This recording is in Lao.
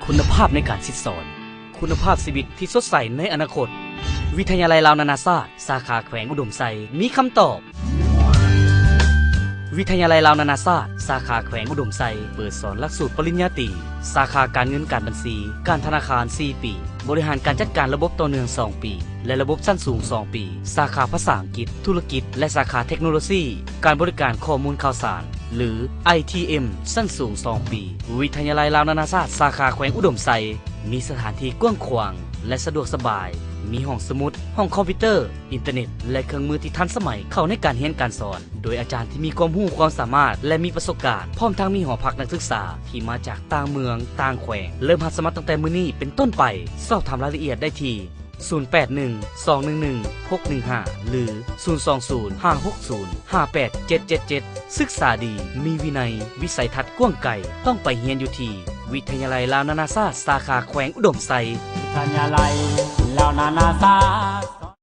ຄຸນນະພາບໃນການສິດສອນ, ຄຸນນະພາບຊີວິດທີ່ສົດໃສໃນອະນາຄົດ. ວິທະຍາໄລລາວນານາຊາດ ສາຂາແຂວງອຸດົມໄຊ ມີຄຳຕອບ. ວິທະຍາໄລລາວນານາຊາດ ສາຂາແຂວງອຸດົມໄຊ ເປີດສອນຫຼັກສູດປະລິນຍາຕີ ສາຂາການເງິນການບັນຊີ ການທະນາຄານ ສີ່ປີ, ບໍລິຫານການຈັດການລະບົບຕໍ່ເນື່ອງ ສອງປີ ແລະ ລະບົບຊັ້ນສູງ ສອງປີ, ສາຂາພາສາອັງກິດ, ທຸລະກິດ ແລະ ສາຂາເທັກໂນໂລຊີ ການບໍລິການຂໍ້ມູນຂ່າວສານ ຫຼື ໄອທີເອັມ ຊັ້ນສູງ ສອງປີ. ວິທະຍາໄລລາວນານາຊາດ ສາຂາແຂວງອຸດົມໄຊ ມີສະຖານທີ່ກວ້າງຂວາງ ແລະ ສະດວກສະບາຍ, ມີຫ້ອງສະໝຸດ, ຫ້ອງຄອມພິວເຕີ, ອິນເຕີເນັດ ແລະ ເຄື່ອງມືທີ່ທັນສະໄໝເຂົ້າໃນການຮຽນການສອນ, ໂດຍອາຈານທີ່ມີຄວາມຮູ້ຄວາມສາມາດ ແລະ ມີປະສົບການ, ພ້ອມທັງມີຫໍພັກນັກສຶກສາທີ່ມາຈາກຕ່າງເມືອງ, ຕ່າງແຂວງ. ເລີ່ມຮັບສະໝັກຕັ້ງແຕ່ມື້ນີ້ເປັນຕົ້ນໄປ. ສອບຖາມລາຍລະອຽດໄດ້ທີ່ ສູນແປດໜຶ່ງ ສອງໜຶ່ງໜຶ່ງ ຫົກໜຶ່ງຫ້າ ຫຼື ສູນສອງສູນ ຫ້າຫົກສູນ ຫ້າແປດເຈັດເຈັດເຈັດ. ສຶກສາດີ, ມີວິໄນ, ວິໄສທັດກວ້າງໄກ, ຕ້ອງໄປຮຽນຢູ່ທີ່ວິທະຍາໄລລາວນານາຊາດ ສາຂາແຂວງອຸດົມໄຊ. ວິທະຍາໄລລາວນານາຊາດ